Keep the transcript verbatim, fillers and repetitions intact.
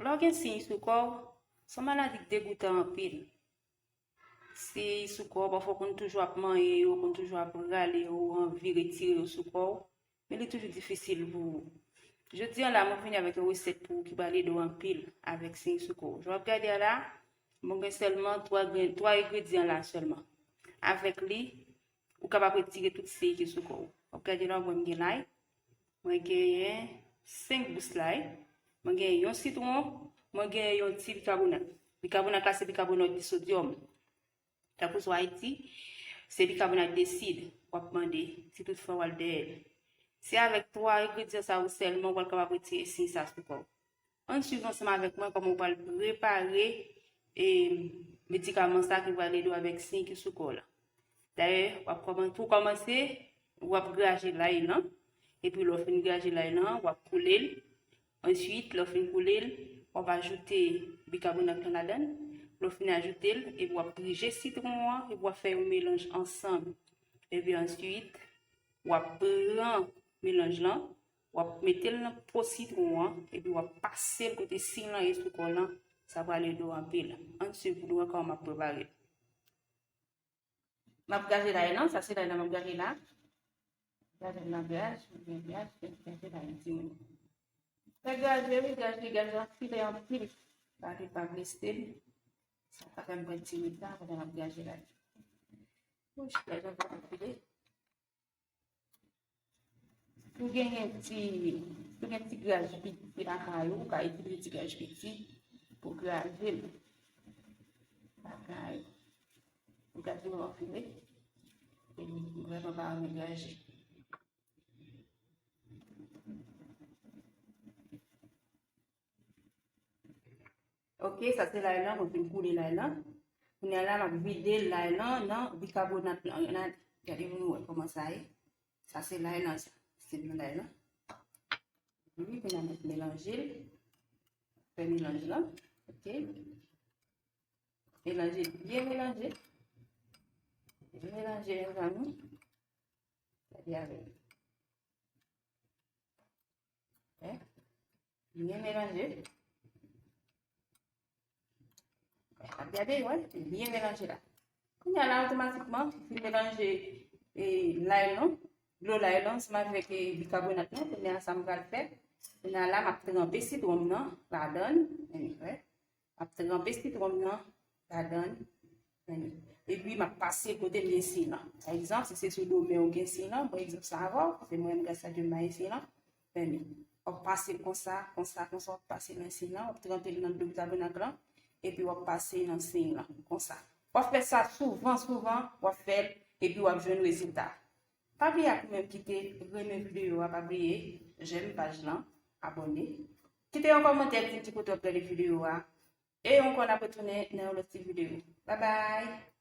Lè w gen siy sou kò w, se yon maladi k degoutan anpil. Siy sou kò w, pafwa w konn toujou ap manyen yo, w konn toujou ap rale yo, ou anvi retire yo sou kò w, men li toujou difisil pou ou. Jodi a la, mwen vini avèk yon resèt pou ou ki pral ede w anpil avèk siy sou kò w. Jan w ap gade a la, mwen gen sèlman twa grenn, twa engredyan la sèlman. Avèk li, ou kapab retire tout siy ki sou kò w. W ap gade la, w ap wè m gen lay, mwen genyen senk gous lay, mwen genyen yon sitwon, mwen genyen yon ti bikabonat. Bikabonat la se bikabonat de sodyòm. Tankou sou Ayiti, se bikabonat de sid w ap mande si toutfwa w al dèyè l. Se avèk twa engredyan sa yo sèlman w pral kapab retire siy sa sou kò w. Ann swiv ansanm avèk mwen kòman w pral prepare e medikaman sa ki pral ede w avèk siy ki sou kò w la. Dayè, w ap kòman-, pou kòmanse, w ap graje lay lan. Epi lè w fin graje lay lan, w ap koule l. Answit, lè w fin koule l, w ap ajoute bikabonat lan ladan l. Lè w fin ajoute l, epi w ap prije sitwon an, epi w ap fè yon melanj ansanm. Epi answit, w ap pran melanj lan, w ap mete l nan po sitwon an, epi w ap pase l kote siy lan ye sou kò w lan. Sa pral ede w anpil. Ann swiv pou nou wè kòman m ap prepare l. M ap graje lay lan, sa se lay lan m ap graje la. Graje m nan graj, m gen graj, m graje lay lan timoun. Fè graje, wi, graje, graje anpil, anpil. Pa vle pa blese m. Sa pa fè m pran ti rit la, pandan m ap graje lay. Wouch, graje anpil, anpil. Si w genyen ti, si w gen ti graj piti lakay ou, ou ka itilize ti graj piti pou graje l. Lakay ou, graje ou anfile. E m vrèman pa renmen graje. Ok, sa se lay lan, mwen fin koule lay lan. Kounye a la, m ap vide lay lan nan bikabonat lan. Gade pou nou wè kòman sa ye. Sa se lay lan, sa. Se nan lay lan. Wi, kounye a m ap melanje l. Fè melanj lan. Ok. Melanje l, byen melanje. Byen melanje, mezanmi. Gade avè m. Byen melanje. Ap gade, wè, byen melanje la. Kounye a la, otomatikman, fin melanje e, lay lan, dlo lay lan, ansanm avèk e, bikabonat lan. Kounye a, sa m pral fè, kounye a la, m ap tranpe sitwon m nan ladan l. Ann wè. M ap tranpe sitwon m nan ladan l. Epi, m ap pase kote m gen siy lan. Pa egzanp, si se sou do men w gen siy lan, bon egzanp sa avè w, paske mwen menm, gras a Dye, m pa gen siy lan. Fèmen. W ap pase l konsa, konsa, konsa, w ap pase nan siy lan, w ap tranpe l nan dlo bikabonat lan, epi w ap pase nan siy lan, konsa. W ap fè sa souvan, souvan, w ap fè l, epi w ap jwenn rezilta. Pa bliye ak ou menm kite renmen videyo a, pa bliye jèm paj lan, abòne. Kite yon kòmantè, di m ki kote w ap gade videyo a. E ankò n ap retounen nan yon lòt ti videyo. Babay!